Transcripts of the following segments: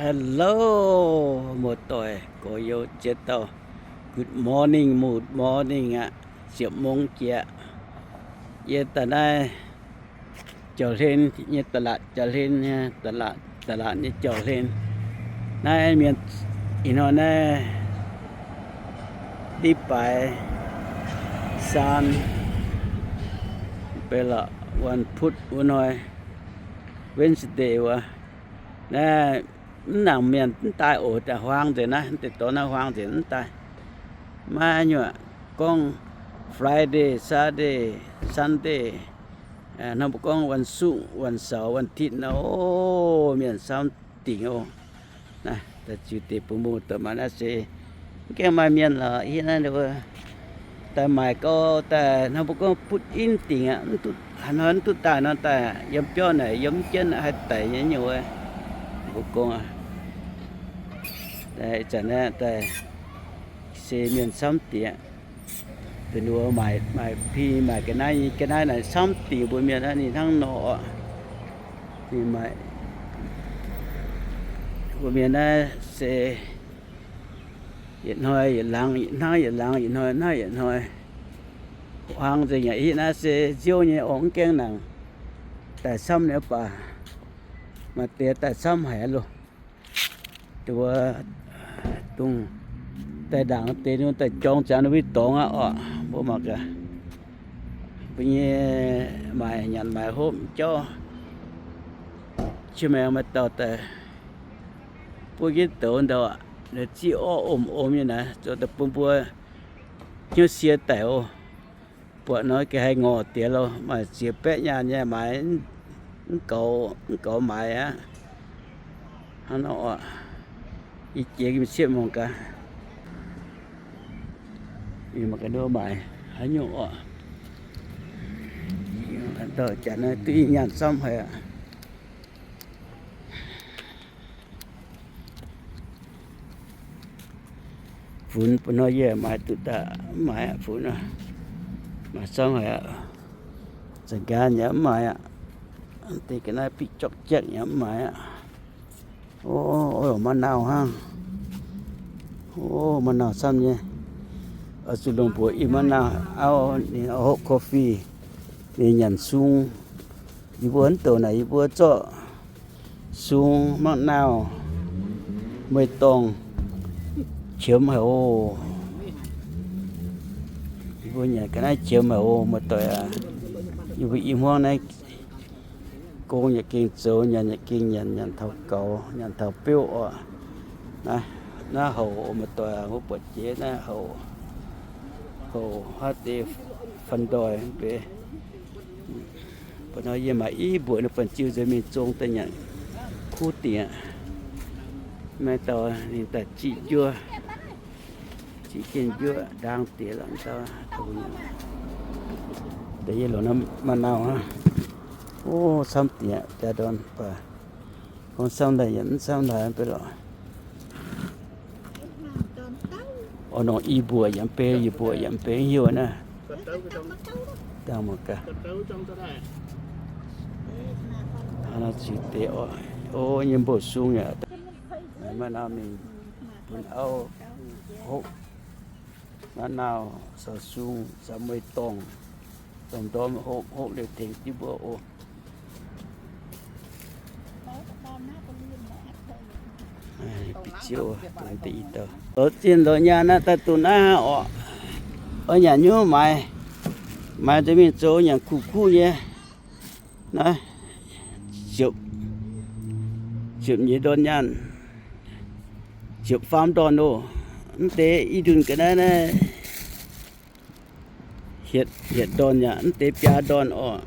Hello, muoz-doic gorx-youz ziex dauh. Good morning, good morning aqv. Ziepc mong jiex. Yie daaih naaiv jauv-hlen nyei da'laatc, jauv-hlen nyei da'laatc, da'laatc nyei jauv-hlen. Naaiv mienh ih hnoi naaiv 礼拜三, beiv lorqc, วันพุธ wuov hnoi, Wednesday wuov. Naaiv mv nangc mienh mv daaih oc, daaih huaang nzengc naaiv, deix dorn naaiv huaang nzengc mv daaih. Maiv nyuoqc gorngv Friday, Saturday, Sunday, hnangv mbuo gorngv วันศุกร์ วันเสาร์ วันอาทิตย์ nor, o, mienh samv dingc oc. Naaiv daaih ziux deix bun mbuo doqc mangc naaiv se mv gaengh maaih mienh lorqc, hiuv naaiv daaih maaic gau daaih hnangv mbuo gorngv butv in dingc aqv, haaix hnoi mv duqv daaih nor daaih yiem biauv naaic yiem mv jienv haih daic nyei nyungc wuov. Mbuo gorngv ih zanc naaiv daaih se mienh samv dingc aqv. Da'nyeic maaic, maaic pin, maaic ga'naaiv, ga'naaiv naaic samv dingc mbuo mienh naaiv ninh hnangv nor oc. Ninh maaic mbuo mienh naaiv se yietc hnoi yietc laangz, yietc hnangv yietc laangz, yietc hnoi hnangv yietc hnoi. Huaang nzengc yaac hitv naaiv se nziouv nyei oc, mv gaengh nangc daaih camv nyei baac maaih deix daaih camv haic loh. Dongh wuov, dongh daaih ndaangc deix nor daaih jorng ziangx ninh mbuo dorngx aqv oc. Mbuo mangc gaax, mbuo nyei maaic nyanc maaic hopv jauv, qiex maengx maaih dauh daaih buov jienv douz ndau aqv. Ninh ziqv orv omh omh nyei naaic, zoux daaih bun mbuo hnyouv sie daic oc. Buatc nor ga'haaix ngorc diex loh, maaih ziex baeqv nyaanh nyei maaiz, mv goux, mv goux maaiz aqv. Hnangv nor oc, yie jiex mingh cietv mangc gaax, mingh mangc gaax nduov maaiz haaix nyungc oc. Dauh janx naaiv duqv nyaanh camv haic aqv. Funx bun nor yie maaiz duqv daaih mv maaiz aqv, funx nor. Maaiz camv haic aqv. Za'ganh yaac mv maaiz aqv. Deix ga'naaiv biqv jorqv jekv yaac mv maaiz aqv. O, o, ma'nauh hnangv. O, ma'nauh camv nyei. Oix zuqc longc mbuoqc i ma'nauh auv ninh hoqv coffee, ninh nyanc sung. Yie mbuo mv douc naaic yie mbuo zorqv sung, ma'nauh, meih dorngh qiemx haic oc. Yie mbuo nyanc ga'naaiv qiemx haic oc, muoz-doic aac. Yie mbuo i hmuangv naaiv gong yaac gengh zoux, nyanc yaac gengh nyanc, nyanc taux gaux, nyanc taux beuv oc. Naaiv, naaiv houc, muoz-doic aac, mbuo buatc jiex naaiv houc, houc haaix deix fun ndoih mv baac. Ba'nor yie maaih i mbuoqc ninh buonc-ziu nzuonx mingh zong daaih nyanc kuv dingc aqv. Maaih dauh ninh daaih ziqv njuov, ziqv jienv njuov ndaang diex lorqc, daaih yie longc naaiv ma'nauh hnangv. O, camv dingc aqv, biaa ndorn baac gorngv camv daaih yaac mv camv daaih mv bei lorqc. Oix nongc i mbuoqc yaac mv bei, i mbuoqc yaac mv bei hnyouv naaiv. Dangh mangc gaax. Hnangv naaiv ziux deix oc. O, nyei mbuoqc sung yaac maaih nor mingh bun auv hopv. Ma'nauh, caux sung, caux meih dorngh, domh ndorm hopv, hopv liuz tengx jienv mbuo oc. Zoux zinh zoux nyaanh naaiv daaih duqv naaiv oc. Oix nyanc nyungc maaiz, maaiz nzuonx mingh zoux nyanc kuv kuv nyei. Naaiv ziepc, ziepc nyeic ndorn nyaanh, ziepc faam ndorn oc. Mv deix i ndunh ga'naaiv naaiv hietc, hietc ndorn yaac mv deix biaa ndorn oc.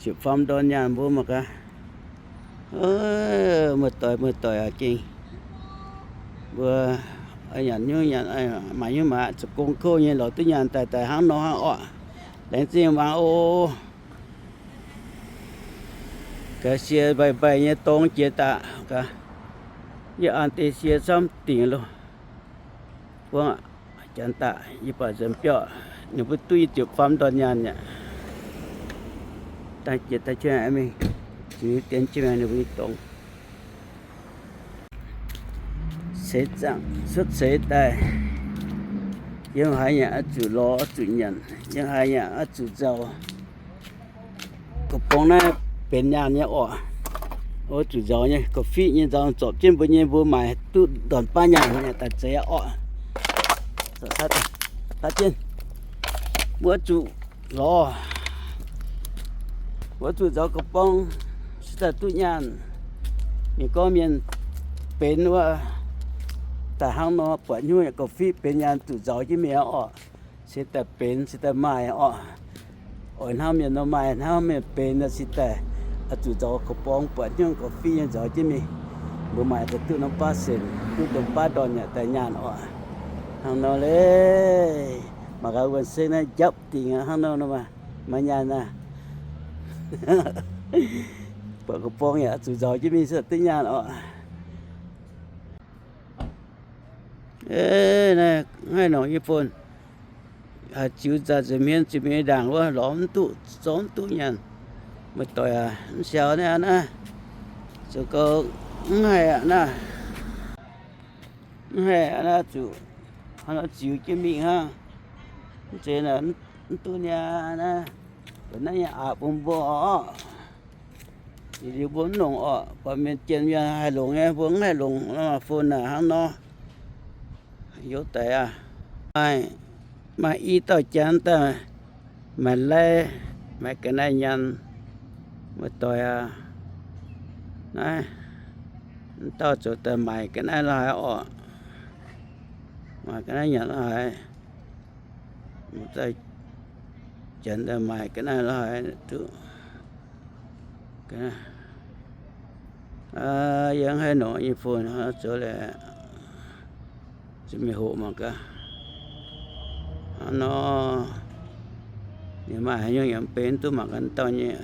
Ziepc faam ndorn nyaanh mbuo mangc gaax. Muoz-doic, muoz-doic aac, gengh mbuo nyanc nyungc nyanc, maaih nyungc maaih zoux gong kouv nyei lorz duqv nyaanh daaih daaih hnangv nor hnangv oc. Laengz zingh muangx oc. Gaax sie mbaih mbaih nyei dorng jiex daaih gaax. Yie an deix sie camv dingc loh. Buangv aqv, janx daaih yie baac nzuonx biauv, ninh mbuo duqv yie ziepc faam ndorn nyaanh aqv. Dangh jiex daaih jienv mingh, ziux dien jienv mingh ninh mbuo nyei dorngx. Seix zaangc cuotv seix daaih, yiem haaix yaac oix zuqc lorz, oix zuqc nyanc, yiem haaix yaac oix zuqc nzauh. Ga'borngv naaiv benx nyaanh nyei orqc. Oix zuqc nzauh nyei, ga'fiev nyei nzauh, zorpc jienv mbuo nyei, mbuo maaic duqv ndorn baav nyaanh nyei daaih zeiz orqc. Daaih jienv, mbuo zuqc lorz, mbuo zuqc nzauh ga'borngv se daaih duqv nyaanh. Mienh gorngv mienh benx wuov, daaih hnangv nor buatc hnyouv yaac ga'fiev benx nyaanh zuqc nzauh jienv mingh orqc. Se daaih benx, se daaih maaih orqc. Oix hnamv mienh nor maaih, hnamv mienh benx nor se daaih oix zuqc nzauh ga'borngv buatc hnyouv ga'fiev nyei nzauh jienv mingh. Mbuo maaic daaih duqv norm baav sienx, duqv norm baav ndorn yaac daaih nyaanh orqc. Hnangv nor leiz, mangc gaax wuonh seng naaiv njapv dingc aqv, hnangv nor nor maaih, maaih nyaanh aqv. Buatc ga'borngv yaac oix zuqc nzauh jienv mingh se duqv nyaanh orqc. Naaiv mv haih longc nyei fon. Haaix ziux zaqc nzengc hmien ziux mingh ndaangc wuov lorz mv duqv, zorqv mv duqv nyaanh. Muoz-doic aac, mv siaaux naaiv aqv naaiv, zoux gau mv haih aqv naaiv. Mv haih aqv naaiv zuqc hnangv nor ziux jienv mingh hnangv. Mv zeiz naaic, mv duqv niaa naaiv. Mbuo naaiv nyei aqc bun mbuo orqc. Liuz mbuo mv longc orqc, buatc mienh jien mienh haih longc nyei, mbuo mv haih longc nor, fon naaic hnangv nor. Heuc daic aqv. Maaih, maaih i dauh janx daaih maaic lai, maaic ga'naaiv nyanc, muoz-doic aac. Naaiv, dauh zoux daaih maaic ga'naaiv la'haaix orqc. Maaic ga'naaiv nyanc la'haaix. Janx daaih maaic ga'naaiv la'haaix duqv. Yie mv haih longc nyei fon zoux laeh, zuqc mingh hoqc mangc gaax. Hnangv nor, ninh maaih haaix nyungc yaac mv benx duqv mangc gaax dauh nyei.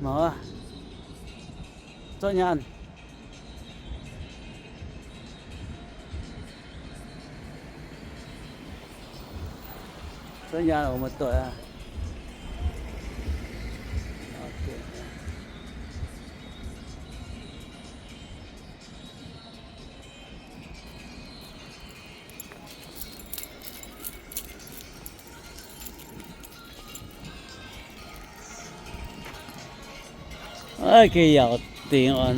Mauv, zorqv nyaanh. Zorqv nyaanh oc, muoz-doic aac. Aav, geh yaauc dingc oc.